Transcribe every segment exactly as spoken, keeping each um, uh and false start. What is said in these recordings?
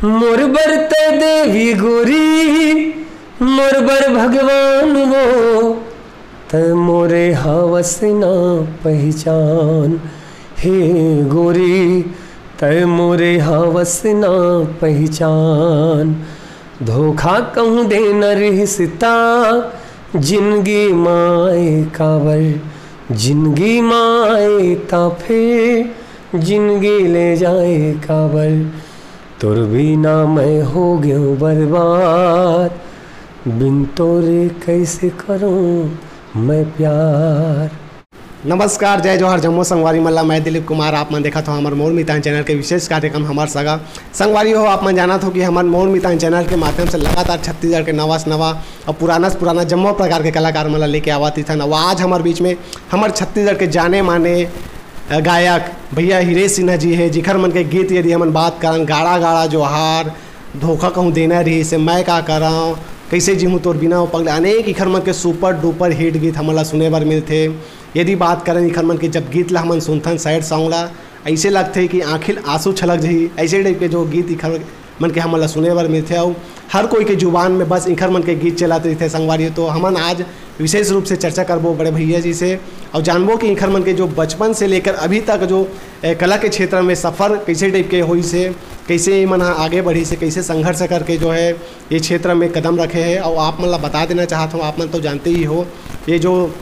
मोर बर तै देवी गोरी, मोर बर भगवान वो, तै मोरे हवस ना पहचान। हे गोरी, तै मोरे हवस ना पहचान। धोखा कहूँ देना रिहिस ता, जिनगी माए काबर, जिनगी माए ता फेर जिनगी ले जाए काबर। तोर बिना मैं हो गयो बर्बाद, बिन तोरे कैसे करूँ मैं प्यार। नमस्कार, जय जोहार, जम्मो संगवारी मन ला। मैं दिलीप कुमार, आप मन देखत हो हमर मोर मितान चैनल के विशेष कार्यक्रम हमर सगा। संगवारी हो, आप मन जानत हो कि हमन मोर मितान चैनल के माध्यम से लगातार छत्तीसगढ़ के नवा से नवा और पुराना से पुराना जम्मो प्रकार के कलाकार मन ला लेके आवत रहिथन। और आज हमर बीच में हमर छत्तीसगढ़ के जाने माने, अ, गायक भैया हिरेश सिन्हा जी है, जिखर मन के गीत यदि हमन बात करन, गाड़ा गाड़ा जोहार, धोखा कहूँ देना रिहिस, मैं का करंव, कैसे जीहूँ तोर बिना, ओ पगले, अनेक इखर मन के super duper hit गीत हमन ला सुने बर मिलथे। यदि बात करन इखर मन के, जब गीत ला हमन सुनथन, sad song ला, ऐसे लगथे कि आँखी ल आंसू छलक जही, ऐसे type के जो गीत इखर मन के हमन ला सुने बर मिलथे। अउ हर कोई के जुबान में बस इखर मन के गीत चलत रहिथे संगवारी। तो हमन आज विशेष रूप से चर्चा करबो बड़े भैया जी से और जानबो कि इखर मन के जो बचपन से लेकर अभी तक जो, ए, कला के क्षेत्र में सफर कैसे type के होइस हे, कैसे ये मन ह आगे बढ़िस हे, कैसे संघर्ष करके जो है ये क्षेत्र में कदम रखे हे। और आप मन ला बता देना चाहत हूँ, आप मन तो जानते ही हो, ये जो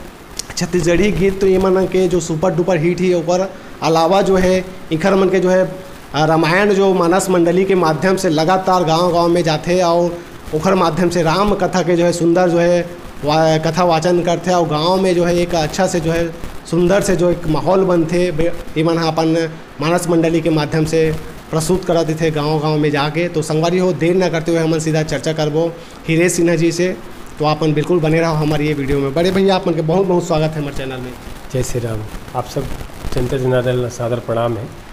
छत्तीसगढ़ी गीत तो ये मन के जो super duper hit ही, ओकर अलावा जो है इखर मन के जो है, अ, रामायण जो मानस मंडली के माध्यम से लगातार गांव-गांव में जाथे और ओखर माध्यम से राम कथा के जो है सुंदर जो है वा-, कथा वाचन करथे और गांव में जो है एक अच्छा से जो है सुंदर से जो एक माहौल बनथे। बे-, ये मन ह अपन मानस मंडली के माध्यम से प्रस्तुत करत रहिथे गांव-गांव में जाके। तो संगवारी हो, देर न करते हुए हमन सीधा चर्चा करबो हिरेश सिन्हा जी से। तो आप मन बिल्कुल बने रहो हमारे ये video में। बड़े भैया, आप मन के बहुत बहुत स्वागत है हमारे चैनल में। जय श्री राम। आप सब जनता जनार्दन ला सादर प्रणाम है।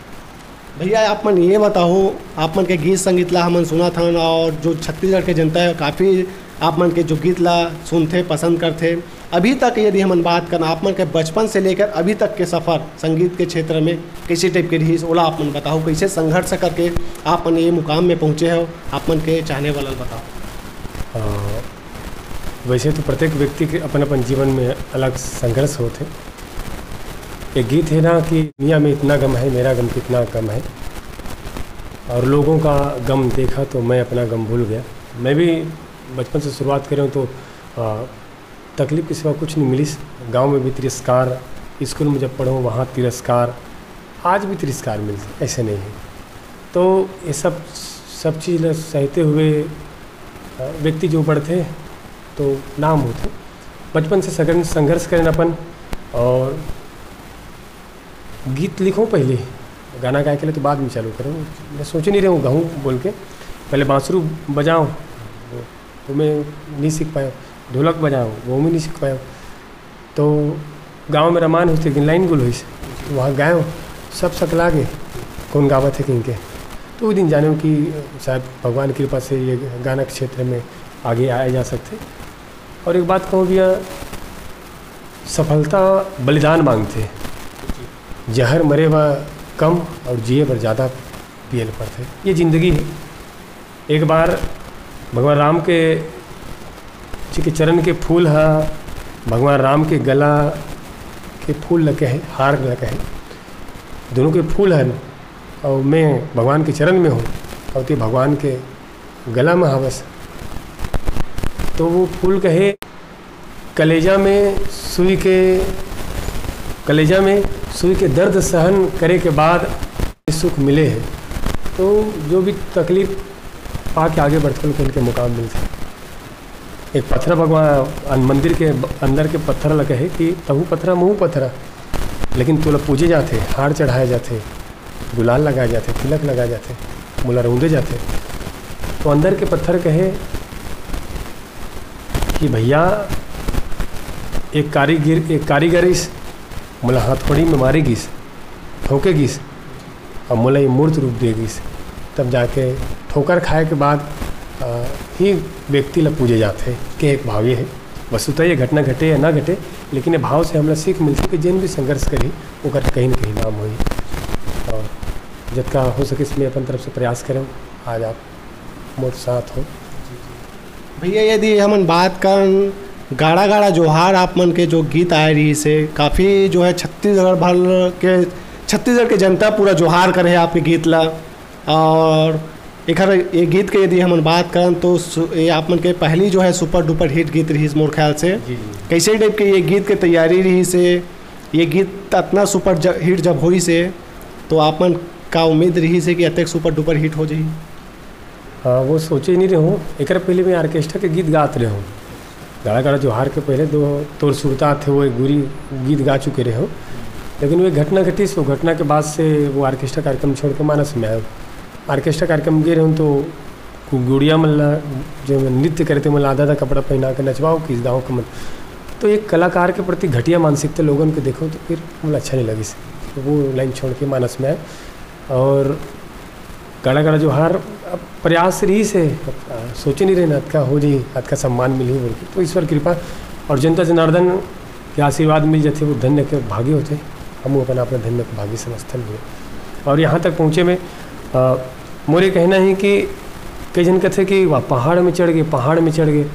भैया, आप मन ये बताओ, आप मन के गीत संगीत ला हमन सुनत हन और जो छत्तीसगढ़ के जनता है, काफ़ी आप मन के जो गीत ला सुनथे, पसंद करथे, अभी तक यदि हमन बात करन, आप मन के बचपन से लेकर अभी तक के सफर संगीत के क्षेत्र में कैसे type के रहिस, ओला आप मन बताओ, कैसे संघर्ष करके आप मन ये मुकाम में पहुँचे हो, आप मन के चाहने वाला ला बताओ। अ, वैसे तो प्रत्येक व्यक्ति के अपन-अपन जीवन में अलग संघर्ष होथे। एक गीत है ना कि दुनिया में इतना गम है, मेरा गम कितना कम है, और लोगों का गम देखा तो मैं अपना गम भूल गया। मैं भी बचपन से शुरुआत करें तो, अ, तकलीफ के सिवा कुछ नहीं मिलिस। गांव में भी तिरस्कार, स्कूल में जब पढ़ो वहाँ तिरस्कार, आज भी तिरस्कार मिलते, ऐसे नहीं है। तो ये सब, सब चीज़ ल सहते हुए, अ, व्यक्ति जो बढ़थे तो नाम होथे। बचपन से सगन-, संघर्ष करेन अपन, और गीत लिखो पहले, गाना गाए के लिए तो बाद में चालू करो। मैं सोचे नहीं रहूँ गाऊँ बोल के, पहले बांसुरी बजाओ, वो, वो मैं नहीं सीख पाया, ढोलक बजाओ, वो भी नहीं सीख पाया। तो गांव में रामायण होइस, लेकिन लाइन गुल होइस, वहाँ गायो, सब सकला गे, कौन गावत है कहीं के। तो वो दिन जाने कि शायद भगवान की कृपा से ये गाना के क्षेत्र में आगे आया जा सकते। और एक बात कहूँ भैया, सफलता बलिदान मांगथे, जहर मरे बर कम और जिए बर ज़्यादा पिए ल पड़थे। ये जिंदगी है। एक बार भगवान राम के जी के चरण के फूल ह, भगवान राम के गला के फूल ल कहे, हार ल कहे, दोनों के फूल हन, और मैं भगवान के चरण में हूँ, और ते भगवान के गला में हवस। तो वो फूल कहे, कलेजा में सुई के, कलेजा में सुई के दर्द सहन करे के बाद सुख मिले है। तो जो भी तकलीफ पा के आगे बढ़थे, उनके मुकाम मिलथे। एक पत्थर भगवान, अन-, मंदिर के ब-, अंदर के पत्थर ला कहे कि तहू पत्थर, महू पत्थर, लेकिन तोला पूजे जाथे, हार चढ़ाए जाथे, गुलाल लगाए जाथे, तिलक लगाए जाथे, मोला रौंदे जाथे। तो अंदर के पत्थर कहे कि भैया, एक कारीगर, एक कारीगर इस मोला हथौड़ी में मारे गिस, ठोके गिस, और मोला ये मूर्त रूप दे गिस। तब जाके ठोकर खाए के बाद, अ, ही व्यक्ति ला पूजे जाथे, के एक भाव ये है। वस्तुतः ये घटना घटे या ना घटे, लेकिन ये भाव से हमला सीख मिलथे कि जेन भी संघर्ष करही, ओकर कहीं न कहीं नाम होही। और जतका हो सके, इसमें अपन तरफ से प्रयास करें। आज आप मोर साथ हो। भैया, यदि हमन बात करन गाड़ा गाड़ा जोहार आप मन के जो गीत आए रहिस हे, काफ़ी जो है छत्तीसगढ़ भर के, छत्तीसगढ़ के जनता पूरा जोहार करे हे आपके गीत ला। और एखर ये गीत के यदि हमन बात करन तो सु- ये आप मन के पहली जो है सुपर डुपर हिट गीत रहिस मोर ख्याल से। जी जी। कैसे टाइप के ये गीत के तैयारी रहिस हे? ये गीत अतना सुपर ज- हिट जब होइस हे तो आप मन का उम्मीद रहिस हे कि अतेक सुपर डुपर हिट हो जाही? हाँ, वो सोचे ही नहीं रहे हूँ। एक पहले मैं ऑर्केस्ट्रा के गीत गात रहे हूँ। गाड़ा गाड़ा जोहार के पहले दो तोर सुरता थे, वो एक गुरी गीत गा चुके रहे हो। लेकिन वो एक घटना घटिस, वो घटना के बाद से वो ऑर्केस्ट्रा कार्यक्रम छोड़ के मानस में आए। ऑर्केस्ट्रा कार्यक्रम गए रहे हूँ तो गु- गुड़िया मन ला, जो नृत्य करे थे, मन ला आधा आधा कपड़ा पहना के नचवाओ किस दाव के मन। तो एक कलाकार के प्रति घटिया मानसिकता लोगन के देखो तो फिर मुझे अच्छा नहीं लगिस। तो वो लाइन छोड़ के मानस में आए। और गाड़ा गाड़ा जोहार, अब प्रयास रहिस हे, अब, आ, सोचे नहीं रहे ना, अतका हो जाही, अतका सम्मान मिलही बोल के। तो ईश्वर कृपा और जनता जनार्दन के आशीर्वाद मिल जाथे, वो धन्य के भागी होथे। हम अपन अपना धन्य के भागी समझथन भी। और यहाँ तक पहुँचे में, आ, मोरे कहना है कि कई जन कहते कि वाह, पहाड़ में चढ़ गए, पहाड़ में चढ़ गए।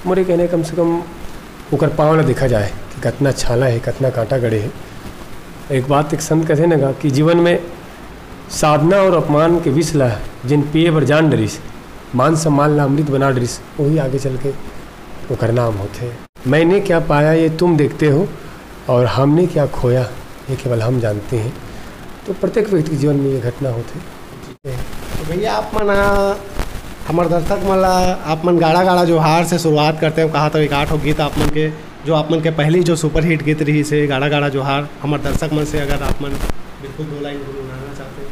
मोरे कहना है, कम से कम ओकर पाँव ला देखा जाए कि कतना छाला है, कतना कांटा गड़े है। एक बात एक संत कथे न गा कि जीवन में साधना और अपमान के विष ला जेन पिए बर जान डरिस, मान सम्मान ला अमृत बना डरिस, वही आगे चल के ओकर नाम होथे। मैंने क्या पाया ये तुम देखते हो, और हमने क्या खोया ये केवल हम जानते हैं। तो प्रत्येक व्यक्ति के जीवन में ये घटना होथे। तो भैया, आप मन ह हमर दर्शक मन ला, आप मन गाड़ा गाड़ा जोहार से शुरुआत करते हो, कहा तो एक आठ गो गीत आप मन के, जो आप मन के पहली जो सुपरहिट गीत रहिस हे गाड़ा गाड़ा जोहार, हमर दर्शक मन से अगर आप मन बिल्कुल दो लाइन गुनगुनाना चाहते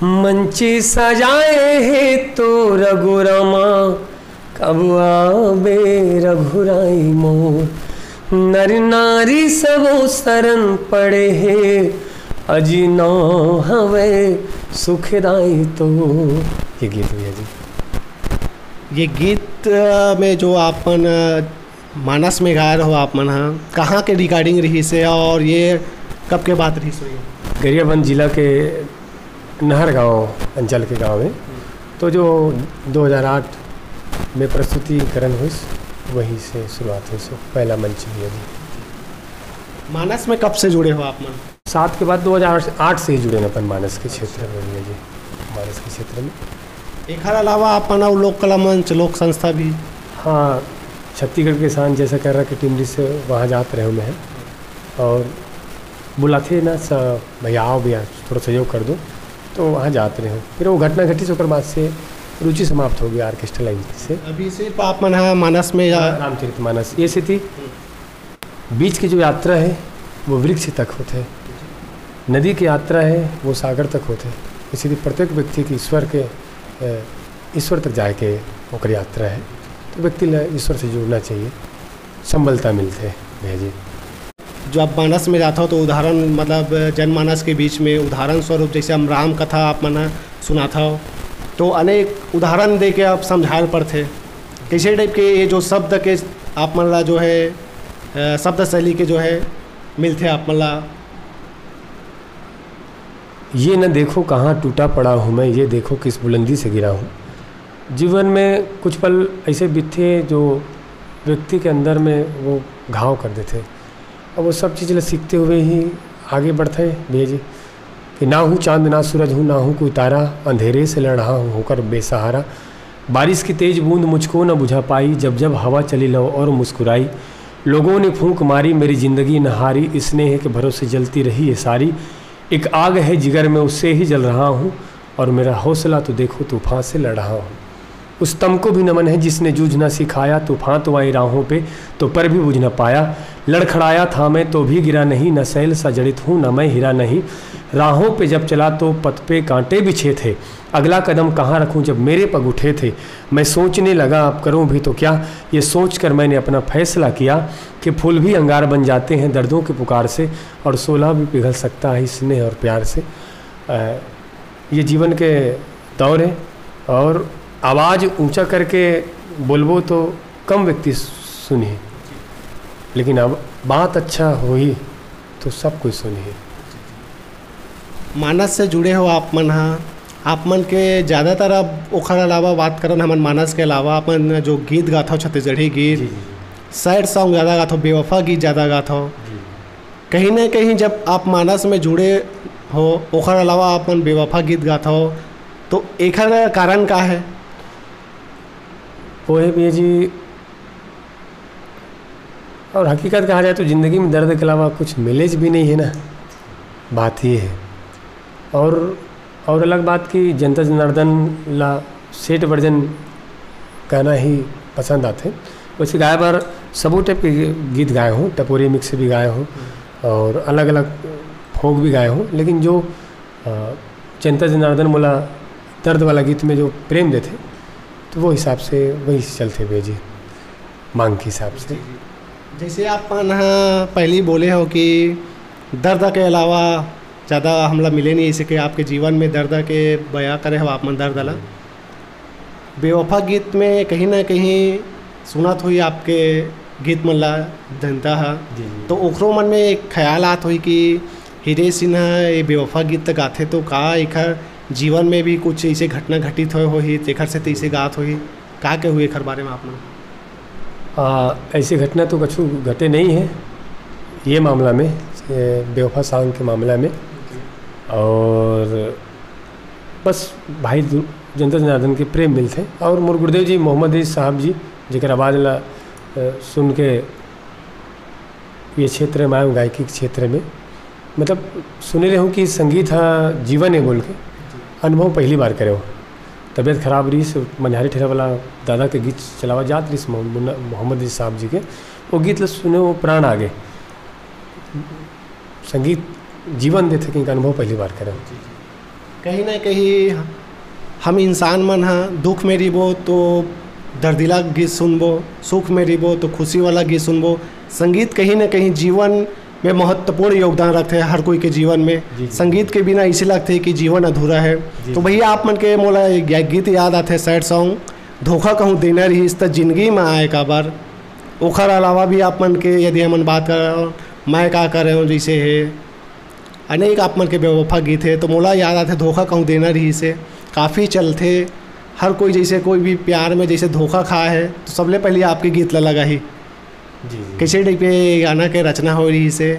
हो। मंची सजाए हे तो रघुरामा, कब आबे रघुराई मोर। नर नारी सबो शरण पड़े हे, अजी नाव हवे सुखदाई तो। ये गीत भैया जी। ये गीत अ, में जो आप मन अ, मानस में गाए रहो आप मन ह, कहाँ के रिकॉर्डिंग रहिस हे और ये कब के बात रहिस होही? गरियाबंद जिला के नहर गांव अंचल के गांव है। तो जो दो हज़ार आठ में प्रस्तुतिकरण हुई, वहीं से शुरुआत हुई, सो पहला मंच भी अभी। मानस में कब से जुड़े हो आप मन? सात के बाद दो हज़ार आठ से ही जुड़े हैं अपन मानस के क्षेत्र में भैया जी, मानस के क्षेत्र में। एखर अलावा आप मन अउ लोक कला मंच, लोक संस्था भी? हाँ, छत्तीसगढ़ के किसान जैसा कह रहा कि टिमरी से वहाँ जात रहे हुए हैं और बुलाते ना स-, भैया आओ भैया, थोड़ा सहयोग कर दो, तो वहाँ जात रहे हो। फिर वो घटना घटी, ओकर बाद से रुचि समाप्त हो गया ऑर्केस्ट्रा लाइन से। अभी सिर्फ आप मन ह मानस में या रामचरित मानस ये से थी। बीच की जो यात्रा है वो वृक्ष तक होते हैं, नदी की यात्रा है वो सागर तक होते हैं। इसीलिए प्रत्येक व्यक्ति की ईश्वर के, अ, ईश्वर तक जाए के ओकर यात्रा है। तो व्यक्ति ला ईश्वर से जुड़ना चाहिए, संबलता मिलते हैं भैया जी। जो आप मानस में जाता हो तो उदाहरण, मतलब जनमानस के बीच में उदाहरण स्वरूप जैसे हम राम कथा आप मन ह सुनाता हो, तो अनेक उदाहरण दे के आप समझाए पड़थे। कैसे टाइप के ये जो शब्द के आप मन ला जो है, अ, शब्द शैली के जो है मिलथे आप मन ला? ये न देखो कहाँ टूटा पड़ा हूँ मैं, ये देखो किस बुलंदी से गिरा हूँ। जीवन में कुछ पल ऐसे बीतते जो व्यक्ति के अंदर में वो घाव कर देते। अब वो सब चीज़ ला सीखते हुए ही आगे बढ़ते भैया जी, कि ना हूँ चांद ना सूरज हूँ, ना हूँ कोई तारा, अंधेरे से लड़ रहा हूँ होकर बेसहारा। बारिश की तेज बूंद मुझको न बुझा पाई, जब जब हवा चली लो और मुस्कुराई। लोगों ने फूंक मारी, मेरी जिंदगी न हारी, स्नेह के भरोसे जलती रही ये सारी। एक आग है जिगर में, उससे ही जल रहा हूँ, और मेरा हौसला तो देखो तूफान से लड़ रहा हूँ। उस तम को भी नमन है जिसने जूझना सिखाया, तूफान तो आए राहों पे तो पर भी बुझ न पाया। लड़खड़ाया था मैं तो भी गिरा नहीं, न सैल सा जड़ित हूँ न मैं हीरा नहीं। राहों पे जब चला तो पथ पे कांटे बिछे थे, अगला कदम कहाँ रखूँ जब मेरे पग उठे थे। मैं सोचने लगा अब करूँ भी तो क्या, ये सोच कर मैंने अपना फैसला किया कि फूल भी अंगार बन जाते हैं दर्दों के पुकार से, और शोला भी पिघल सकता है स्नेह और प्यार से। अ, ये जीवन के दौर है और आवाज़ ऊंचा करके बोलबो तो कम व्यक्ति सुनी, लेकिन अब बात अच्छा होही तो सब कोई सुनी। मानस से जुड़े हो आप मन ह, आप मन के ज़्यादातर, अब ओखर अलावा बात करन हमन मानस के अलावा, अपन जो गीत गाथव, छत्तीसगढ़ी गीत, जी, जी। सैड सॉन्ग ज़्यादा गाथव, बेवफा गीत ज़्यादा गाथव। जी। कहीं ना कहीं जब आप मानस में जुड़े हो, ओखर अलावा अपन बेवफा गीत गाथव, तो एखर कारण का है? वो है भैया जी, और हकीकत कहा जाए तो ज़िंदगी में दर्द के अलावा कुछ मिलेज भी नहीं है ना, बात ये है। और, और अलग बात कि जनता जनार्दन ला सेठ वर्जन गाना ही पसंद आथे। वैसे गाए बर सबो टाइप के गीत गाए हूँ, टपोरी मिक्स भी गाए हूँ और अलग-अलग फोक भी गाए हूँ, लेकिन जो, अ, जनता जनार्दन मोला दर्द वाला गीत में जो प्रेम देथे, तो वो हिसाब से वही चलथे भैया जी, मांग के हिसाब से। जी, जी। जैसे आप मन ह पहले ही बोले हो कि दर्द के अलावा ज़्यादा हमला मिले नहीं, इसे कि आपके जीवन में दर्द के बयां करे हो आप मन दर्द ला। बेवफा गीत में कहीं ना कहीं सुनत होही आपके गीत मन ला जनता ह, जी, जी। तो ओखरो मन में एक ख्याल आत होही कि हिरे सिंह ह ये बेवफा गीत त गाथे, तो का एखर जीवन में भी कुछ ऐसे घटना घटित होए होही, तेखर से तैसे गात होही? का कहू एखर बारे में आप मन? आ, ऐसी घटना तो कछु घटे नहीं है ये मामला में, ए, बेवफा सॉन्ग के मामला में। और बस भाई दु-, जनता जनार्दन के प्रेम मिलथे। और मोर गुरुदेव जी मोहम्मद अजीज साहब जी, जेकर आवाज़ ला, अ, सुन के ये क्षेत्र में आए हूँ, गायकी के क्षेत्र में, मतलब, सुने रहे हूँ कि संगीत ह जीवन है बोल के, अनुभव पहली बार करे हूँ। तबीयत खराब रहिस, मनिहारी ठेला वाला दादा के गीत चलावा जात रहिस मोह-, मुन्ना, मोहम्मद अजीज साहब जी के, वो गीत ल सुने, वो प्राण आ गए। संगीत जीवन देथे, कि अनुभव पहली बार करे हूँ। कहीं ना कहीं हम इंसान मन ह दुख में रहिबो तो दर्दीला गीत सुनबो, सुख में रहिबो तो खुशी वाला गीत सुनबो। संगीत कहीं ना कहीं जीवन में महत्वपूर्ण योगदान रखथे हर कोई के जीवन में। जी, जी। संगीत के बिना इसे लगथे कि जीवन अधूरा है। जी, तो जी। भैया, आप मन के मोला एक गीत याद आथे, सैड सॉन्ग, धोखा कहूँ देना रहिस त जिंदगी में आए काबर। ओखर अलावा भी आप मन के यदि हमन बात कर, मैं का करे हूँ जैसे है, अनेक आप मन के बेवफा गीत हे, तो मोला याद आथे धोखा कहूँ देना रहिस हे, काफ़ी चलथे। हर कोई जैसे कोई भी प्यार में जैसे धोखा खाए है, तो सबले पहले आपके गीत ला लगाही। जी, जी। कैसे टाइप के गाना के रचना हो रहिस हे?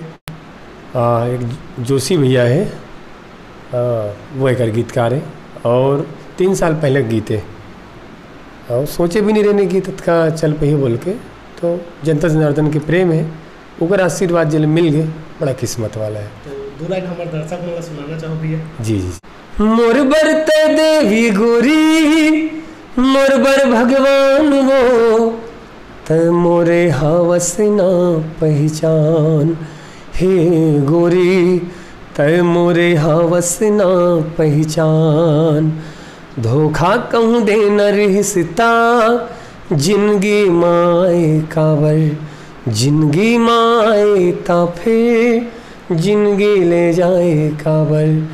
आ, एक जोशी भैया है, आ, वो एकर गीतकार है और तीन साल पहले गीत है और सोचे भी नहीं रहने गीत अतका चल पही बोल के, तो जनता जनार्दन के प्रेम है, ओकर आशीर्वाद जेला मिल गे, बड़ा किस्मत वाला है। तो दू लाइन हमर दर्शक मन ला सुनाना चाहो भैया? जी, जी। मोर बर तै देवी गोरी, मोर बर भगवान वो, तै मोरे हवस ना पहचान। हे गोरी, तै मोरे हवस ना पहचान। धोखा कहूँ देना रिहिस ता, जिंदगी माए काबर, जिंदगी माए ता फिर जिंदगी ले जाए काबर।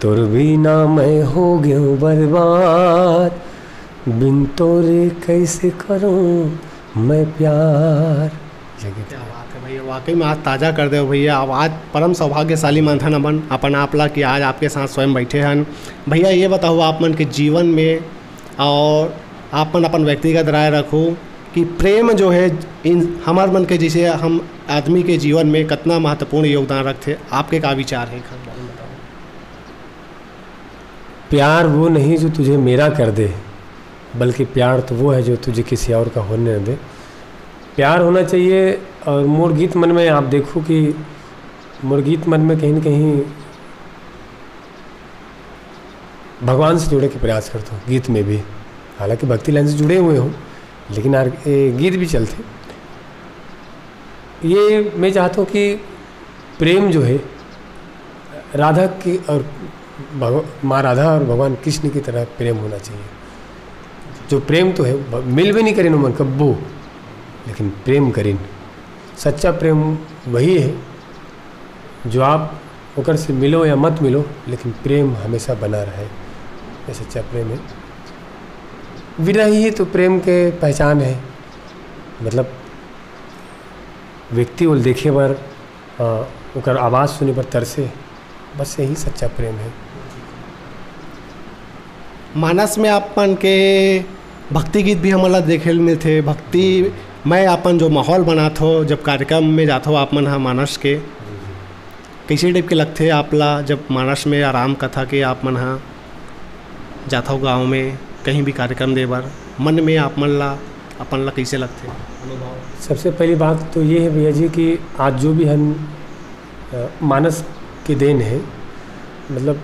तोर बिना मैं हो गयो बर्बाद, बिन तोरे कैसे करूँ मैं प्यार। ये गीत क्या है। बात है भैया, वाकई में आज ताज़ा कर दे हो भैया। अब आज परम सौभाग्यशाली मानथन अपन, अपन आप ला कि आज आपके साथ स्वयं बैठे हन। भैया, ये बताओ, आप मन के जीवन में और आप मन अपन व्यक्तिगत राय रखो कि प्रेम जो है इन हमार मन के जैसे हम आदमी के जीवन में कितना महत्वपूर्ण योगदान रखथे, आपके का विचार है एखर बारे में बताओ। प्यार वो नहीं जो तुझे मेरा कर दे, बल्कि प्यार तो वो है जो तुझे किसी और का होने न दे। प्यार होना चाहिए। और मोर गीत मन में आप देखो कि मोर गीत मन में कहीं ना कहीं भगवान से जुड़े के प्रयास करता हूँ गीत में भी। हालांकि भक्ति लाइन से जुड़े हुए हूँ, लेकिन आर-, ए, गीत भी चलते। ये मैं चाहता हूँ कि प्रेम जो है राधा की और भगव-, माँ राधा और भगवान कृष्ण की तरह प्रेम होना चाहिए। जो प्रेम तो है, ब-, मिल भी नहीं करें मन कब्बो, लेकिन प्रेम करें। सच्चा प्रेम वही है जो आप ओकर से मिलो या मत मिलो, लेकिन प्रेम हमेशा बना रहे। ये सच्चा प्रेम है। विरह ही तो प्रेम के पहचान है। मतलब, व्यक्ति ओल देखे बर, अ, ओकर आवाज़ सुने बर तरसे, बस यही सच्चा प्रेम है। मानस में आप मन के भक्ति गीत भी हमन ला देखे ल मिलथे। भक्ति में आप मन जो माहौल बनात हो, जब कार्यक्रम में जात हो आप मन ह मानस के, कइसे टाइप के लगथे आप ला, जब मानस में या राम कथा के आप मन ह जात हो गाँव में कहीं भी कार्यक्रम दे बर, मन में आप मन ला, अपन ला कइसे लगथे अनुभव? सबसे पहली बात तो ये है भैया जी कि आज जो भी हम, अ, मानस के देन है, मतलब,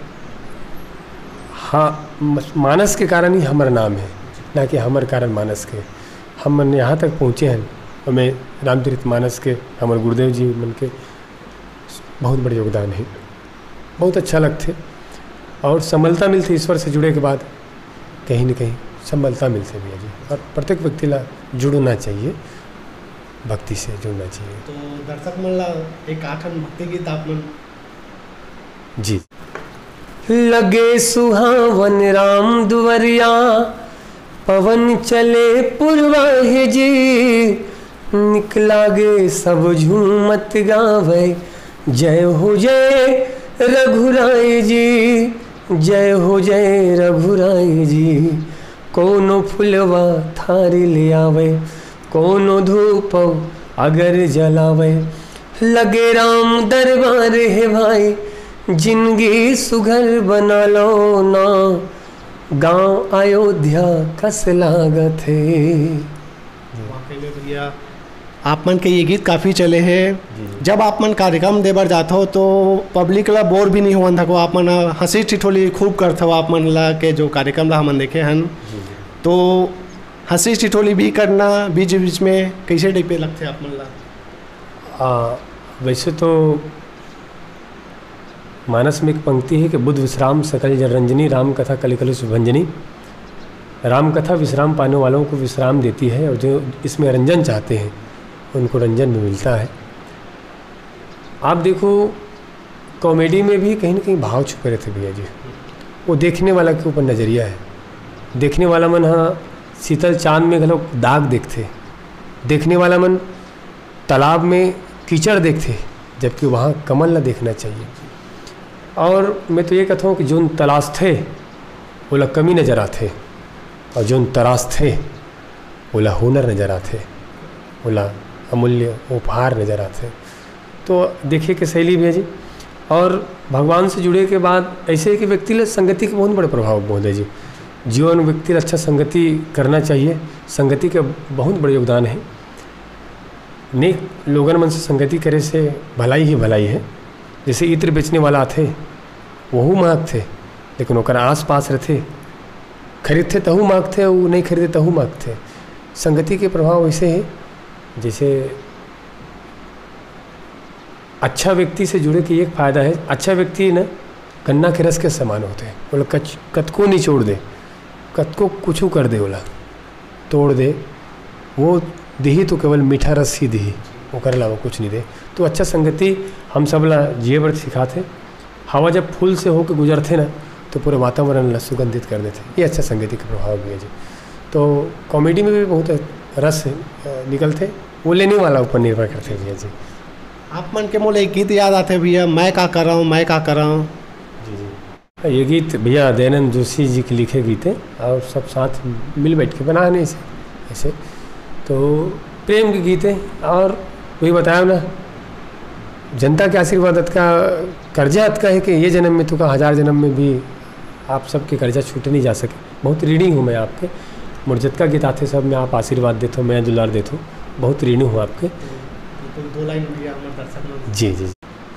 हाँ, मस-, मानस के कारण ही हमर नाम है, ना कि हमर कारण मानस के। हम मन यहाँ तक पहुँचे हैं, हमें रामचरित मानस के, हमर गुरुदेव जी मन के बहुत बड़े योगदान है। बहुत अच्छा लगथे और संबलता मिलथे ईश्वर से जुड़े के बाद, कहीं न कहीं संबलता मिलथे भैया जी। और प्रत्येक व्यक्ति ला जुड़ना चाहिए, भक्ति से जुड़ना चाहिए। तो दर्शक मन ला एक आठन भक्ति गीत आप मन। जी। लगे सुहावन राम दुवरिया, पवन चले पुरवाहे जी। निक लागे सब झूमत गावे, जय हो जय रघुराय जी, जय हो जय रघुराय जी। कोनो फुलवा थारी ले आवे, कोनो धूप अगर जलावे। लगे राम दरबार हे भाई, जिंदगी सुघर बना लो ना, गांव अयोध्या कस लागत हे। वाकई में भैया, आप मन के ये गीत काफ़ी चले हे। जी। जब आप मन कार्यक्रम दे बर जात हो तो पब्लिक ला बोर भी नहीं होवन थको, आप मन हंसी ठिठोली खूब करत हो। आप मन ला के जो कार्यक्रम ला हमन देखे हन, जी, जी। तो हंसी ठिठोली भी करना बीच बीच में कइसे टाइप के लगथे आप मन ला? आ, वैसे तो मानस में एक पंक्ति है कि बुध विश्राम सकल जन रंजनी, राम कथा कलि कलु सुभंजनी। राम कथा विश्राम पाने वालों को विश्राम देती है और जो इसमें रंजन चाहते हैं, उनको रंजन भी मिलता है। आप देखो, कॉमेडी में भी कहीं ना कहीं भाव छुपे रहते भैया जी। वो देखने वाला के ऊपर नज़रिया है। देखने वाला मन हा शीतल चांद में घलो दाग देखथे, देखने वाला मन तालाब में कीचड़ देखथे, जबकि वहाँ कमल ला देखना चाहिए। और मैं तो ये कहता हूँ कि जोन तलाशथे, ओला कमी नज़र आथे, और जोन तराशथे, ओला हुनर नज़र आथे, ओला अमूल्य उपहार नज़र आथे। तो देखिए कि शैली भैया जी, और भगवान से जुड़े के बाद ऐसे है कि व्यक्ति ले संगति के बहुत बड़े प्रभाव बहुत है जी। जीवन व्यक्ति ले अच्छा संगति करना चाहिए, संगति के बहुत बड़े योगदान है। नेक लोगन मन से संगति करे से भलाई ही भलाई है। जैसे इत्र बेचने वाला आथे, वहू मांगथे, लेकिन ओकर आस पास रहथे, खरीदथे तहू मांगथे, अउ नहीं खरीदे तहू मांगथे। संगति के प्रभाव ऐसे है, जैसे अच्छा व्यक्ति से जुड़े के एक फायदा है, अच्छा व्यक्ति न गन्ना के रस के समान होथे, ओला कच-, कतको निचोड़ दे, कतको कुछू कर दे, ओला तोड़ दे, वो दिही तो केवल मीठा रस ही दिही, ओकर अलावा कुछ नहीं दे। तो अच्छा संगति हम सब ला जिए बर सिखाथे। हवा जब फूल से होके गुजरथे ना, तो पूरे वातावरण ला सुगंधित कर देथे। ये अच्छा संगति के प्रभाव भी है जी। तो कॉमेडी में भी बहुत रस, अ, निकलथे, वो लेने वाला ऊपर निर्भर करथे भैया जी। आप मन के मोला एक गीत याद आथे भैया, मैं का करंव, मैं का करंव। जी, जी। ये गीत भैया दयानंद जोशी जी के लिखे गीत है और सब साथ मिल बैठ के बनाए हन ऐसे, ऐसे। तो प्रेम के गीत है और वही बताया ना, जनता के आशीर्वाद अतका, कर्जा अतका है कि ये जन्म में तो का, हजार जन्म में भी आप सबके कर्जा छूटे नहीं जा सके। बहुत ऋणी हूँ मैं आपके। मोर जतका गीत आथे सब में आप आशीर्वाद देथो, मया दुलार देथो, बहुत ऋणी हूँ आपके। तो दो लाइन भैया हमर दर्शक लोग। जी, जी।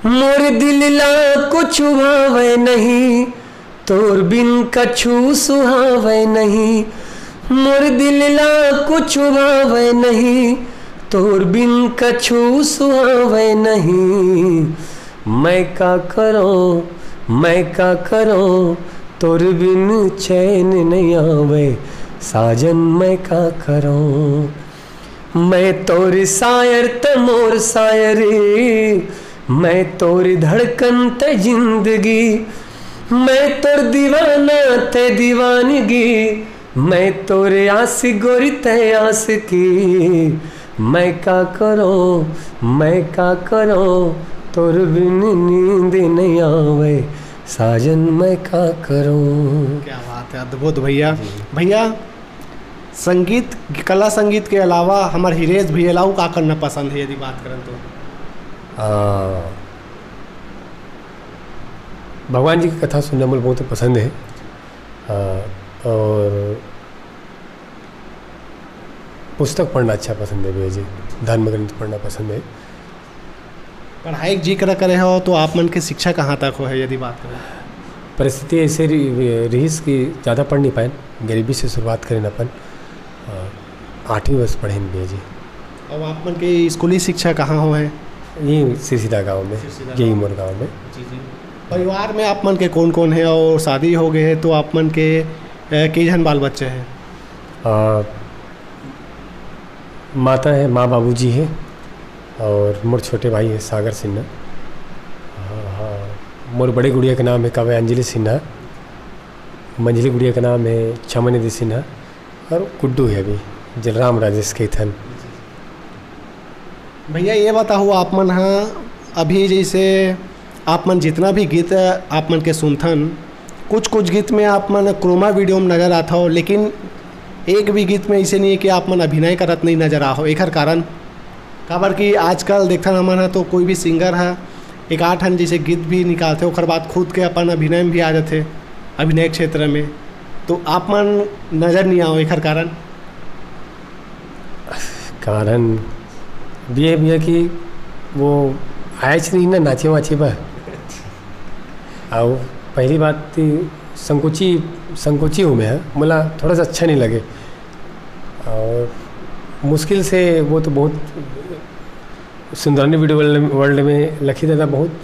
मोर दिल ला कुछ भावे नहीं, तोर बिन कछु सुहावे नहीं। मोर दिल ला कुछ भावे नहीं, तोर बिन कछु सुहावे नहीं। मैं का करों, मैं का करों, तोर बिन चैन नहीं आवे, साजन मैं का करों। मैं तोर शायर त मोर शायरी, मैं तोर धड़कन त जिंदगी, मैं तोर दीवाना त दीवानगी, मैं तोर आशिक गोरी त आशिकी। मैं का करों, मैं का करों, तोर बिन नींद नहीं आवे, साजन मैं का करूं। क्या बात है, अद्भुत भैया। भैया, संगीत, कला संगीत के अलावा हमारे हिरेश भैया ला अउ का करना पसंद है, यदि बात करन तो? आ, भगवान जी की कथा सुनना मुझे बहुत पसंद है। आ, और पुस्तक पढ़ना अच्छा पसंद है भैया जी, धर्म ग्रंथ पढ़ना पसंद है। पढ़ाई के जिक्र करे हो तो आप मन के शिक्षा कहाँ तक हो है, यदि बात करें? परिस्थिति ऐसे रही, रहीस कि ज़्यादा पढ़ नहीं पाए, गरीबी से शुरुआत करें अपन। अ, आठवीं बस पढ़े हैं भैया जी। अब आप मन के स्कूली शिक्षा कहाँ हो है? ये सिरसिदा गांव में, सिरसिदा यही गांव। मोर गांव में। जी, जी। परिवार में आप मन के कौन कौन है और शादी हो गए है तो आप मन के, अ, कई झन बाल बच्चे हैं? अ, माता है, माँ बाबूजी है और मोर छोटे भाई है सागर सिन्हा। हाँ, हाँ। मोर बड़े गुड़िया के नाम है काव्यांजलि सिन्हा, मंझली गुड़िया के नाम है छमनिधि सिन्हा और गुड्डू है अभी, जलराम राजेश के थन। भैया, ये बताओ, आप मन हा अभी जैसे आप मन जितना भी गीत आप मन के सुनथन, कुछ कुछ गीत में आप मन क्रोमा वीडियो में नजर आथव, लेकिन एक भी गीत में ऐसे नहीं है कि आप मन अभिनय करत नहीं नजर आहो। एकर कारण काबर कि आजकल देखथन हमन ह तो कोई भी सिंगर ह एक आध ठन जैसे गीत भी निकालथे, ओकर बाद खुद के अपन अभिनय में भी आ जाथे, अभिनय क्षेत्र में, तो आप मन नजर नहीं आओ। एकर कारण? कारण ये भैया कि वो आएच नहीं ना नाचे वाचे बर। अउ पहली बात थी संकोची, संकोची हूँ मैं, मोला थोड़ा सा अच्छा नहीं लगे। और मुश्किल से वो तो बहुत सुंदरानी वीडियो वर्ल्ड, वर्ल्ड में लखी दादा बहुत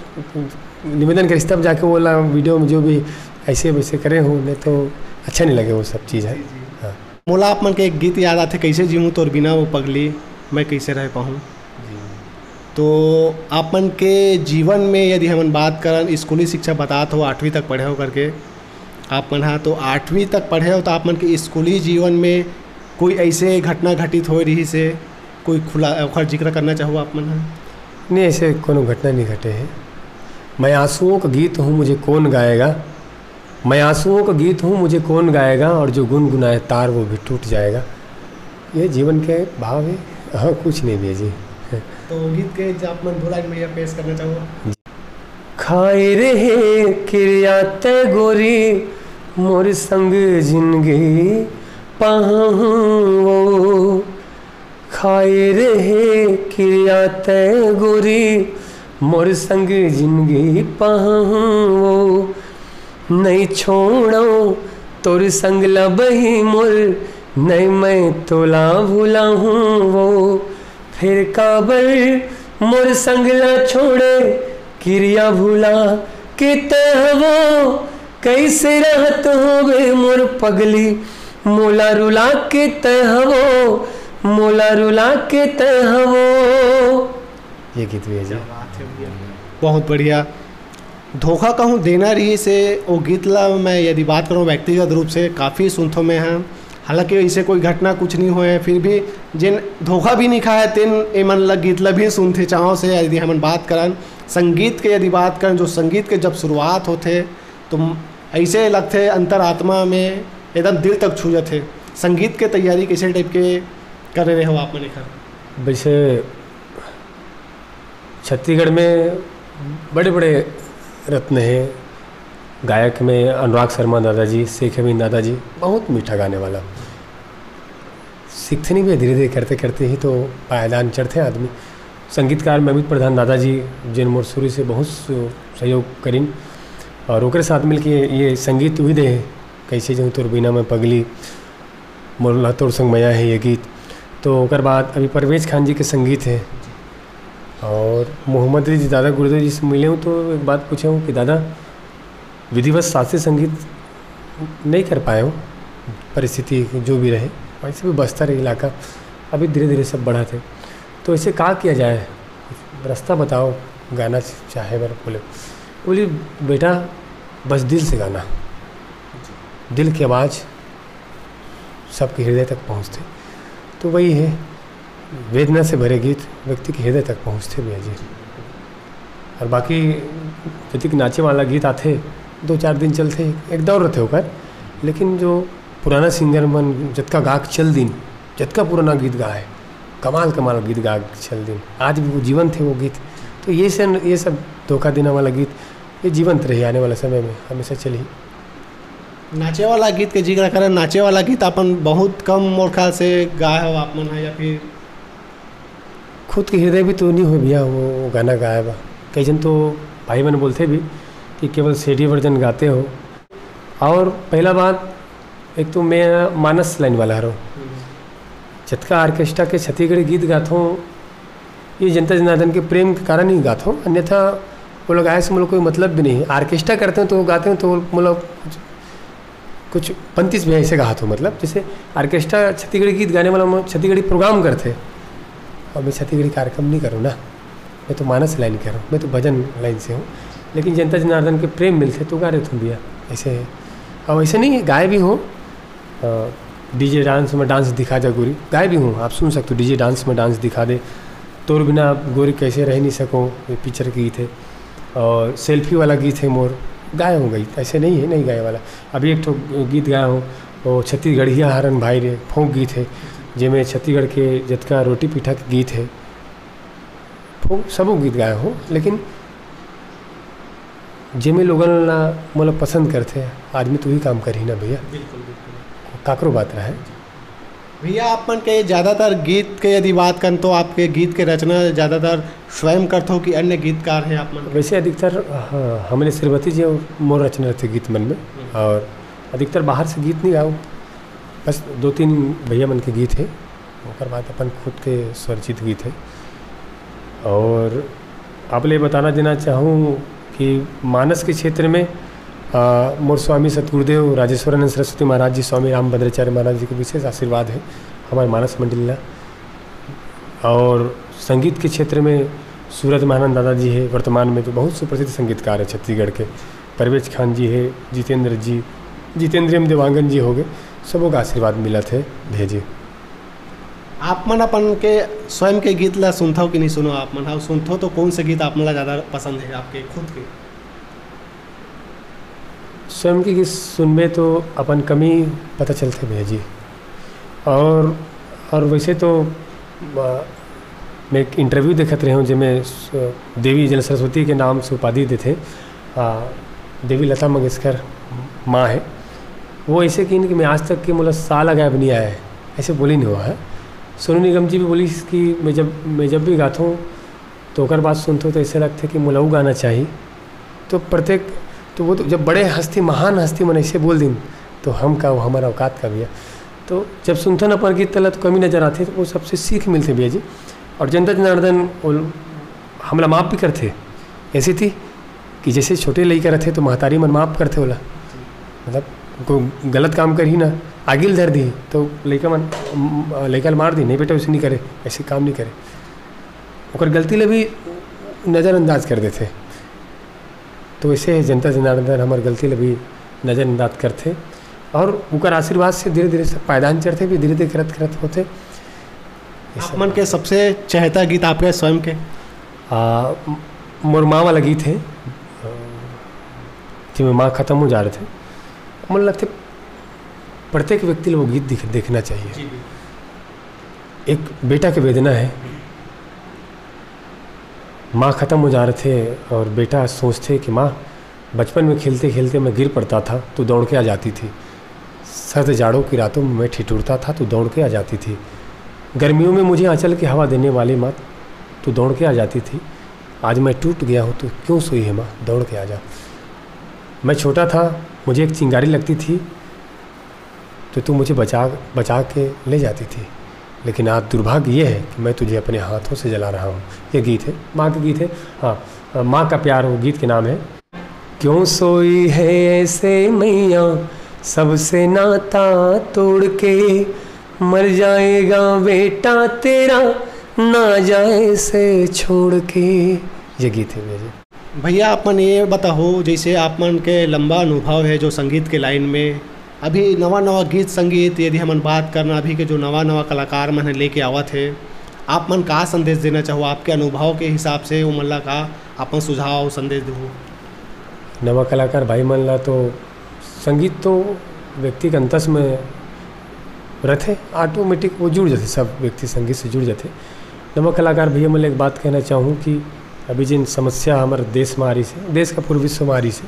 निवेदन करिस, तब जाके वो ला वीडियो में जो भी ऐसे वैसे करे हो, नहीं तो अच्छा नहीं लगे वो सब चीज़ है। जी, जी। हाँ। मोला आप मन के एक गीत याद आथे, "कैसे जीऊँ तोर बिना वो पगली, मैं कैसे रह पाऊँ।" जी। तो आप मन के जीवन में यदि हमन बात करन, स्कूली शिक्षा बतात हो, आठवीं तक पढ़े हो करके, आप मन हा तो आठवीं तक पढ़े हो, तो आप मन के स्कूली जीवन में कोई ऐसे घटना घटित होए रही से, कोई खुला, ओखर जिक्र करना चाहो आप मन हा? नहीं, ऐसे कोनो घटना नहीं घटे है। मैं आंसुओं का गीत हूँ, मुझे कौन गाएगा? मैं आंसुओं का गीत हूँ, मुझे कौन गाएगा? और जो गुनगुनाए तार, वो भी टूट जाएगा। ये जीवन के भाव है, और कुछ नहीं भैया जी। तो गीत के आप मन दो लाइन में ये पेश करना चाहो? खाए रहे किरिया तय गोरी, मोर संग जिंदगी पाहूं वो। खाए रहे किरिया तय गोरी, मोर संग जिंदगी पाहूं वो। नहीं छोड़ो तोर संग ला बही मोर, नहीं मैं तोला भुलाहूं वो। फिर काबर मोर संग ला छोड़े, किरिया भुला के तय हवो। कैसे रहत होबे मोर पगली, मोला रुला के तय हवो, मोला रुला के तय हवो। ये गीत भी है जी। क्या बात है भैया। बहुत बढ़िया। धोखा कहूँ देना रही से, वो गीत ला मैं यदि बात करूँ व्यक्तिगत रूप से, काफ़ी सुनथो मैं हाँ। हालांकि ऐसे कोई घटना कुछ नहीं होए, फिर भी जिन धोखा भी नहीं खाए, तेन ए मन ला गीत ला भी सुनथे चाव से। यदि हमन बात करन संगीत के, यदि बात करन, जो संगीत के जब शुरुआत होथे, तो ऐसे लगथे अंतरात्मा में एकदम दिल तक छू जाथे। संगीत के तैयारी कैसे टाइप के करे रहे हो आप मन एखर? वैसे छत्तीसगढ़ में बड़े-बड़े रत्न हैं गायक में, अनुराग शर्मा दादाजी, शेख अमीन दादाजी, बहुत मीठा गाने वाला। सीखते नहीं भी, धीरे-धीरे करते-करते ही तो पायदान चढ़ते आदमी। संगीतकार में अमित प्रधान दादाजी, जिन मोर शुरू से बहुत स-, सहयोग करिन और ओकरे साथ मिलके ये संगीत उही दे हैं, कैसे जाऊँ तोर बिना मैं पगली, मोला तोर संग मया है ये गीत। तो ओकर बाद अभी परवेज खान जी के संगीत है और मोहम्मद रफी जी, दादा गुरुदेव जी से मिले हूँ तो एक बात पूछे हूँ कि दादा, विधिवत शास्त्रीय संगीत नहीं कर पाए हूँ, परिस्थिति जो भी रहे, वैसे भी बस्तर इलाका अभी धीरे धीरे सब बढ़त है, तो इसे का किया जाए, रास्ता बताओ, गाना चाहे बर बोले। बोली, बेटा, बस दिल से गाना, दिल की आवाज़ सबके हृदय तक पहुँचते। तो वही है, वेदना से भरे गीत व्यक्ति के हृदय तक पहुँचते भैया जी। और बाकी जतिक नाचे वाला गीत आथे, दो चार दिन चलथे, एक दौर रथे ओकर, लेकिन जो पुराना सिंगर मन जतका गा के चल दिन, जतका पुराना गीत गाए, कमाल कमाल गीत गा के चल दिन, आज भी वो जीवंत हे वो गीत। तो ये से, ये सब धोखा देने वाला गीत, ये जीवंत रही, आने वाला समय में हमेशा चलही। नाचे वाला गीत के जिक्र करें, नाचे वाला गीत अपन बहुत कम, मोर ख्याल से, गाए हो आप मन ह, या फिर खुद के हृदय भी तो नहीं हो भैया वो, वो गाना गाए बा। कई जन तो भाई मन बोलथे भी कि केवल सेठी वर्जन गाते हो। और पहला बात, एक तो मैं मानस लाइन वाला हरो, जतका ऑर्केस्ट्रा के छत्तीसगढ़ी गीत गाथों, ये जनता जनार्दन के प्रेम के कारण ही गाथों, अन्यथा वो लोग आए से मतलब कोई मतलब भी नहीं। ऑर्केस्ट्रा करते हैं तो वो गाते हैं तो मतलब कुछ, कुछ पंतीस भी ऐसे गाथों, मतलब जैसे ऑर्केस्ट्रा छत्तीसगढ़ी गीत गाने वाला, छत्तीसगढ़ी प्रोग्राम करते, और मैं छत्तीसगढ़ी कार्यक्रम नहीं करूँ ना, मैं तो मानस लाइन कह रहा हूँ, मैं तो भजन लाइन से हूँ। लेकिन जनता जनार्दन के प्रेम मिलते तो गा रहे तुम भैया, ऐसे है। और वैसे नहीं, गाए भी हूँ, डीजे डांस में डांस दिखा जा गोरी, गाए भी हूँ, आप सुन सकते हो, डीजे डांस में डांस दिखा दे, तोर बिना गोरी कैसे रह नहीं सको, ये पिक्चर के गीत है। और सेल्फी वाला गीत है मोर, गाए हूँ गीत, ऐसे नहीं है नहीं गाए वाला। अभी एक ठो गीत गाया हूँ, वो छत्तीसगढ़िया हरन भाई रे फोक गीत है, जेमे छत्तीसगढ़ के जतका रोटी पीठा के गीत है, फोक सबो गीत गाए हूँ, लेकिन जेमे लोगन ला मोला पसंद करथे, आदमी तो ही काम करही ना भैया, बिल्कुल, बिल्कुल। काकरो बात रहे। भैया, आप मन के ज़्यादातर गीत के यदि बात करन, तो आपके गीत के रचना ज़्यादातर स्वयं करथो कि अन्य गीतकार हैं आप मन के? वैसे अधिकतर, हाँ, हमरे श्रीमती जी और मोर रचना रहते गीत मन में, हम्म। और अधिकतर बाहर से गीत नहीं गाओ, बस दो तीन भैया मन के गीत है, ओकर बाद अपन खुद के स्वरचित गीत है। और आप ले बताना देना चाहूँ कि मानस के क्षेत्र में, आ, मोर स्वामी सतगुरुदेव राजेश्वरानंद सरस्वती महाराज जी, स्वामी रामभद्राचार्य महाराज जी के विशेष आशीर्वाद है हमारे मानस मंडली ला। और संगीत के क्षेत्र में सूरज महानंद दादा जी है, वर्तमान में जो बहुत सुप्रसिद्ध संगीतकार है छत्तीसगढ़ के, परवेज खान जी है, जितेंद्र जी, जितेंद्रियम देवांगन जी हो गए, सबों का आशीर्वाद मिला थे भेजे। आप मन अपन के स्वयं के गीत ला सुनथव कि नहीं सुनो? आप मन हा सुनथव तो कौन से गीत आप मन ला ज़्यादा पसंद है आपके खुद के? स्वयं के गीत सुनबे तो अपन कमी पता चलथे भैया जी। और, और वैसे तो, आ, मैं एक इंटरव्यू देखत रहे हूँ, जेमे स-, देवी जन सरस्वती के नाम से उपाधि देथे, आ, देवी लता मंगेशकर माँ है। वो ऐसे किन कि मैं आज तक के मोला साल गायब नहीं आया है, ऐसे बोली नहीं हुआ है। सोनू निगम जी भी बोली कि मैं जब, मैं जब भी गाता हूँ तो ओकर बात सुनते हो तो ऐसे लगते कि मोला वो गाना चाहिए। तो प्रत्येक, तो वो तो जब बड़े हस्ती, महान हस्ती मन ऐसे बोल दिन, तो हम का, वो हमारा औकात का भैया। तो जब सुनथन अपन गीत तला तो कमी नजर आते, तो वो सबसे सीख मिलते भैया जी। और जनता जनार्दन वो हमला माफ भी करते। ऐसी थी कि जैसे छोटे लइका रहते तो महतारी मन माफ करते होला, मतलब कोई गलत काम करही ना, आगिल धर दी तो लइका मन, लइका ल मार दी, नहीं बेटा उसे नहीं करे, ऐसे काम नहीं करे। ओकर गलती ले भी नज़रअंदाज कर देथे। तो वैसे जनता जनार्दन हमर गलती ले भी नज़रअंदाज करथे और ओकर आशीर्वाद से धीरे धीरे सब पायदान चढ़थे, भी धीरे धीरे करत करत होथे। ये आप सब मन के सबसे चहेता गीत आपके स्वयं के? आ, म-, मोर माँ वाला गीत है, जेमे माँ खत्म हो जा रहे थे। मन लगथे प्रत्येक व्यक्ति ले वो गीत दिख-, देखना चाहिए। जी, बिल्कुल। एक बेटा के वेदना है, माँ खत्म हो जा रहे थे और बेटा सोचते कि माँ, बचपन में खेलते खेलते मैं गिर पड़ता था, तू दौड़ के आ जाती थी। सर्द जाड़ों की रातों में मैं ठिठुरता था, तू दौड़ के आ जाती थी। गर्मियों में मुझे आंचल की हवा देने वाली माँ, तू दौड़ के आ जाती थी। आज मैं टूट गया हूँ, तू क्यों सोई है माँ, दौड़ के आ जा। मैं छोटा था, मुझे एक चिंगारी लगती थी, तो तू मुझे बचा, बचा के ले जाती थी, लेकिन आज दुर्भाग्य ये है कि मैं तुझे अपने हाथों से जला रहा हूँ। ये गीत है, माँ के गीत है। हाँ, माँ का प्यार, वो गीत के नाम है। क्यों सोई है ऐसे मैया, सबसे नाता तोड़ के, मर जाएगा बेटा तेरा, ना जाए से छोड़ के। ये गीत है भैया जी। भैया, आप मन ये बताओ, जैसे आप मन के लंबा अनुभव है जो संगीत के लाइन में, अभी नवा नवा गीत संगीत, यदि हमन बात करना, अभी के जो नवा नवा कलाकार मन है लेके आवत है, आप मन का संदेश देना चाहो? आपके अनुभव के हिसाब से वो मन ला का अपन सुझाव, संदेश देहू? नवा कलाकार भाई मन ला तो संगीत तो व्यक्ति के अंतस में रथे, automatic वो जुड़ जाथे, सब व्यक्ति संगीत से जुड़ जाथे। नवा कलाकार भैया मन ला एक बात कहना चाहूँ कि अभी जिन समस्या हमर देश में आ रही से, देश का पूरे विश्व में आ रही से,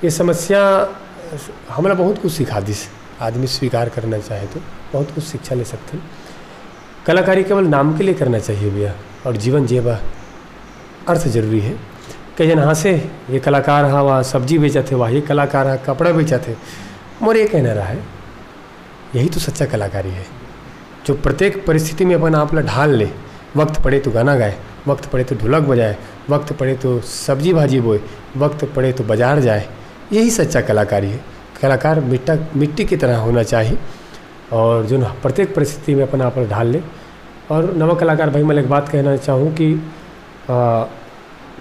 ये समस्या हमला बहुत कुछ सिखा दिस। आदमी स्वीकार करना चाहे तो बहुत कुछ शिक्षा ले सकते हैं। कलाकारी केवल नाम के लिए करना चाहिए भैया, और जीवन जिए बर अर्थ जरूरी है। कई जन हाँसे, ये कलाकार हा वाह सब्जी बेचत हे, वाह ये कलाकार हा कपड़ा बेचत हे। मोर ये कहना रहा है, यही तो सच्चा कलाकारी है, जो प्रत्येक परिस्थिति में अपन आप ला ढाल ले। वक्त पड़े तो गाना गाए, वक्त पड़े तो ढोलक बजाए, वक्त पड़े तो सब्जी भाजी बोए, वक्त पड़े तो बाजार जाए। यही सच्चा कलाकारी है। कलाकार मिट्टा मिट्टी की तरह होना चाहिए, और जो न प्रत्येक परिस्थिति में अपन आप ला ढाल ले। और नवा कलाकार भाई मन ला एक बात कहना चाहूँ कि आ,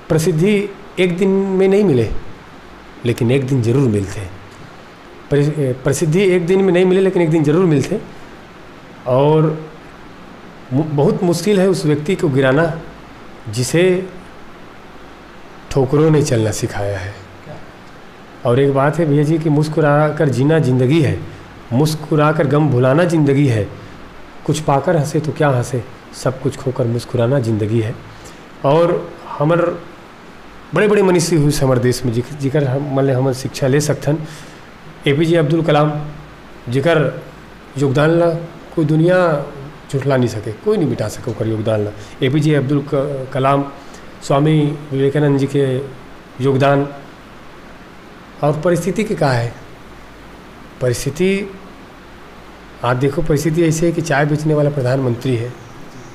प्रसिद्धि एक दिन में नहीं मिले, लेकिन एक दिन जरूर मिलथे। प्रसि-, प्रसिद्धि एक दिन में नहीं मिले, लेकिन एक दिन जरूर मिलथे। और मु-, बहुत मुश्किल है उस व्यक्ति को गिराना, जिसे ठोकरों ने चलना सिखाया है। और एक बात है भैया जी कि मुस्कुरा कर जीना जिंदगी है, मुस्कुरा कर गम भुलाना जिंदगी है। कुछ पाकर हंसे तो क्या हंसे, सब कुछ खोकर मुस्कुराना जिंदगी है। और हमर बड़े-बड़े मनीषी हुए हमर देश में, जिक-, जिकर हम, मन ले हमन शिक्षा ले सकथन। एपीजे अब्दुल कलाम, जिकर योगदान ला कोई दुनिया झुठला नहीं सके, कोई नहीं मिटा सके ओकर योगदान ला। एपीजे अब्दुल क-, कलाम, स्वामी विवेकानंद जी के योगदान। और परिस्थिति के का है? परिस्थिति, आप देखो, परिस्थिति ऐसी है कि चाय बेचने वाला प्रधानमंत्री है।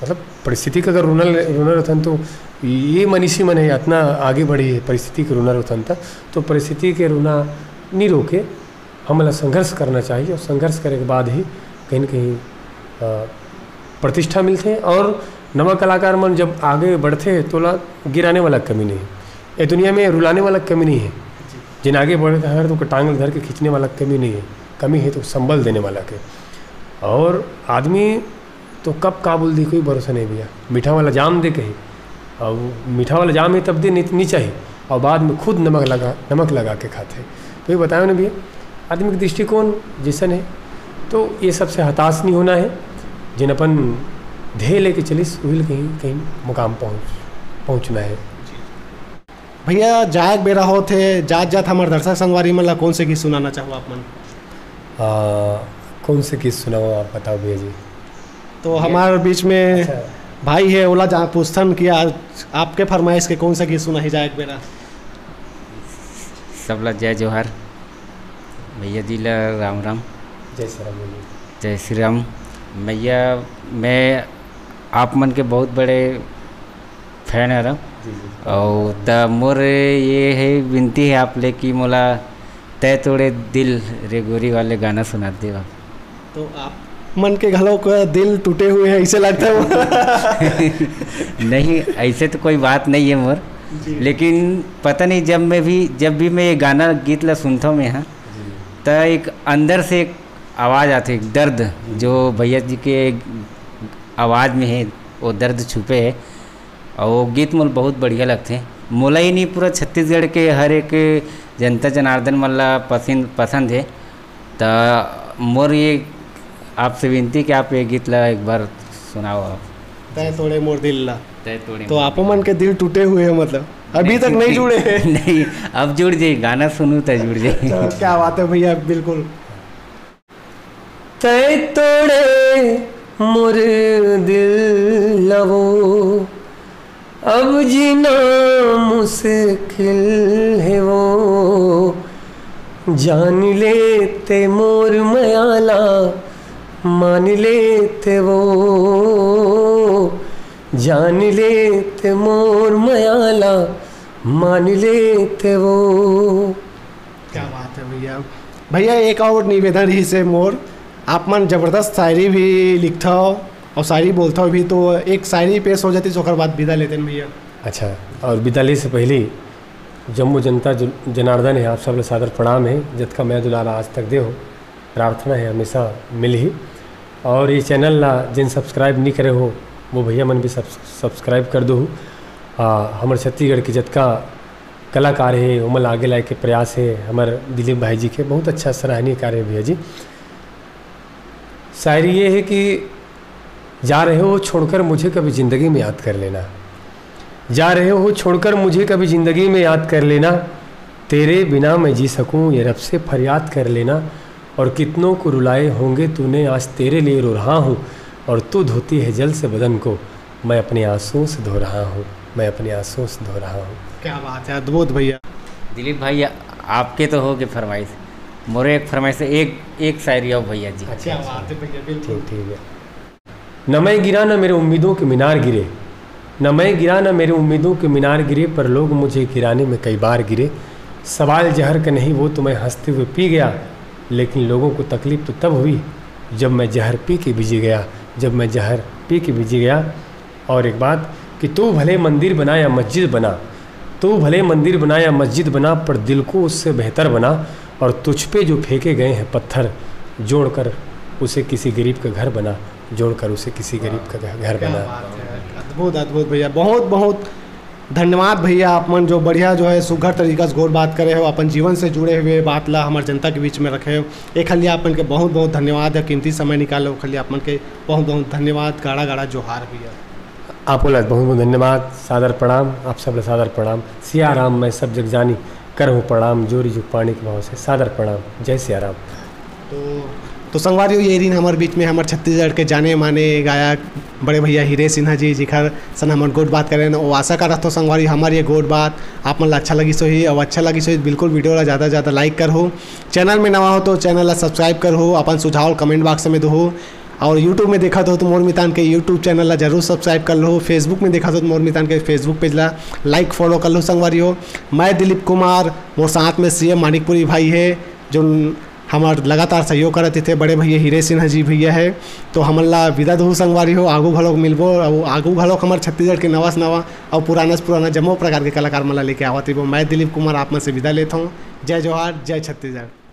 मतलब, परिस्थिति का अगर रोना, रोना रतन तो ये मनीषी मन है, इतना आगे बढ़ी है परिस्थिति के रोना रतन तक। तो परिस्थिति के रोना नहीं रोके, हमला संघर्ष करना चाहिए और संघर्ष करे के बाद ही कहीं ना कहीं, अ, प्रतिष्ठा मिलथे। और नवा कलाकार मन जब आगे बढ़थे, तोला गिराने वाला कमी नहीं है। ये दुनिया में रुलाने वाला कमी नहीं है। जिन आगे बढ़े हर तो टांग धर के खींचने वाला कमी नहीं है। कमी है तो संबल देने वाला के। और आदमी तो कब का बोल दी, कोई भरोसा नहीं भैया। मीठा वाला जाम दे कही, और मीठा वाला जाम ही तब दे, नहीं, नहीं चाहिए। और बाद में खुद नमक लगा, नमक लगा के खाते। तो ये बताओ ना भैया, आदमी के दृष्टिकोण जैसन है, तो ये सबसे हताश नहीं होना है। जिन अपन ध्येय लेके चलिस, उहिल कहीं, कहीं मुकाम पहुँच, पहुँचना है। भैया, जाए के बेरा होत हे, जात जात हमर दर्शक संगवारी मन ला कौन से गीत सुनाना चाहो आप मन? आ, कौन से गीत सुनाओ आप, बताओ भैया जी। तो ये हमारे बीच में अच्छा। भाई है, ओला जा पूछथन कि आज आपके फरमाइश के कौन सा गीत सुनाही जाए के बेरा? सबला जय जोहार, भैया जी ला राम राम। जय श्री राम भैया। जय श्री राम। भैया, मैं आप मन के बहुत बड़े फैन हरव। जी, जी। अउ त मोर ये है विनती है आप ले कि मोला तय तोड़े दिल रे गोरी वाले गाना सुना देवा। तो आप मन के घलो का दिल टूटे हुए हैं, ऐसे लगता है। नहीं, ऐसे तो कोई बात नहीं है मोर। जी। लेकिन पता नहीं, जब मैं भी, जब भी मैं ये गाना गीत ला सुनता हूँ मैं, हाँ, जी। त एक अंदर से एक आवाज़ आती है, एक दर्द, जो भैया जी के आवाज़ में है, वो दर्द छुपे है। और वो गीत मोला बहुत बढ़िया लगथे। मोला ही नहीं, पूरा छत्तीसगढ़ के हर एक जनता जनार्दन मन ला पसंद, पसंद है। त मोर ये आपसे विनती कि आप ये गीत ला एक बार सुनाओ आप। तय तोड़े मोर दिल ला। तय तोड़े तो मोर आपो दिल मन ला। के दिल टूटे हुए हैं, मतलब अभी नहीं, तक नहीं जुड़े हैं। नहीं, अब जुड़ जाई, गाना सुनू त जुड़ जाई। चलो, क्या बात है भैया, बिल्कुल। तय तोड़े मोर दिल लवो, अब जीना मुश्किल है वो। जान लेते मोर मयाला, मान लेते वो। जान लेते मोर मयाला, मान लेते वो। क्या बात है भैया। भैया, एक और निवेदन रहिस हे मोर, आप मन जबरदस्त शायरी भी लिखथव और शायरी बोलथव भी, तो एक शायरी पेश हो जाती, ओकर बाद विदा लेते हैं भैया। अच्छा, और विदा ले से पहले जम्मो जनता जन-, जनार्दन है, आप सब ला सादर प्रणाम है। जतका मया दुलार आज तक दे हो, प्रार्थना है हमेशा मिलही। और ये चैनल ला जिन subscribe नहीं करे हो, वो भैया मन भी subs-, subscribe कर दो। आ, हमर छत्तीसगढ़ के जतका कलाकार हे, ओमन ला आगे लाए के प्रयास हे हमर दिलीप भाई जी के, बहुत अच्छा सराहनीय कार्य हे भैया जी। शायरी ये है कि जा रहे हो छोड़कर मुझे कभी ज़िंदगी में याद कर लेना, जा रहे हो छोड़कर मुझे कभी ज़िंदगी में याद कर लेना, तेरे बिना मैं जी सकूं ये रब से फरियाद कर लेना, और कितनों को रुलाए होंगे तूने, आज तेरे लिए रो रहा हूँ, और तू धोती है जल से बदन को, मैं अपने आंसुओं से धो रहा हूँ, मैं अपने आंसुओं से धो रहा हूँ। क्या बात है, अद्भुत भैया। दिलीप भाई, आपके तो हो गए फरमाइश, मोरे एक फरमाइश है, एक एक शायरी आओ भैया जी। क्या बात है भैया, बिल्कुल। ठीक, ठीक है। न मैं गिरा, न मेरे उम्मीदों के मीनार गिरे, न मैं गिरा, न मेरे उम्मीदों के मीनार गिरे, पर लोग मुझे गिराने में कई बार गिरे। सवाल जहर का नहीं, वो तो मैं हंसते हुए पी गया, लेकिन लोगों को तकलीफ तो तब हुई, जब मैं जहर पी के भी जी गया, जब मैं जहर पी के भी जी गया। और एक बात कि तू भले मंदिर बना या मस्जिद बना, तू भले मंदिर बना या मस्जिद बना, पर दिल को उससे बेहतर बना, और तुझ पे जो फेंके गए हैं पत्थर, जोड़कर उसे किसी गरीब का घर बना, जोड़कर उसे किसी गरीब का घ-, घर क्या बना। बात है, अद्भुत, अद्भुत भैया, बहुत, बहुत धन्यवाद भैया, आप मन जो बढ़िया जो है सुघर तरीका से गोठ बात करे हो, अपन जीवन से जुड़े हुए बात ला हमर जनता के बीच में रखे हो, एक लिए आप मन के बहुत, बहुत धन्यवाद है, कीमती समय निकाले, ओखर लिए आप मन के बहुत, बहुत धन्यवाद, गाड़ा, गाड़ा जोहार भैया। आपो ला बहुत बहुत धन्यवाद, सादर प्रणाम, आप सब ला सादर प्रणाम। सिया राम मैं सब जग जानी, करहूँ प्रणाम जोरी जुग पानी के भाव से, सादर प्रणाम, जय सिया राम। तो तो संगवारी हो, ये दिन हमारे बीच में हमारे छत्तीसगढ़ के जाने माने गायक बड़े भैया हीरे सिन्हा जी, जिखर सन हमन गोठ बात करें। वो आशा करत हो संगवारी, हमारी ये गोठ बात आप मन ला अच्छा लगिस होही, और अच्छा लगिस होही तो बिल्कुल वीडियो ला ज़्यादा से ज़्यादा लाइक करहू। चैनल में नवा हो तो चैनल ला सब्सक्राइब करहू, अपन सुझाव कमेंट बॉक्स में दहू। और YouTube में देखत हो तो मोर मितान के YouTube चैनल ला जरूर सब्सक्राइब कर लो। Facebook में देखत हो तो मोर मितान के Facebook पेज ला लाइक फॉलो कर लो संगवारी हो। मैं दिलीप कुमार, मोर साथ में सीएम मानिकपुरी भाई है, जो हमार लगातार सहयोग करत थे बड़े भैया हीरे सिन्हा जी भैया है। तो हमन ला विदा दहू संगवारी हो, आगू घलोक मिलबो, और आगू घलोक हमार छत्तीसगढ़ के नवा से नवा और पुराना से पुराना जम्मो प्रकार के कलाकार मन ला लेके आवत रहिबो। मैं दिलीप कुमार आप मन से विदा लेत हूँ। जय जोहार, जय छत्तीसगढ़।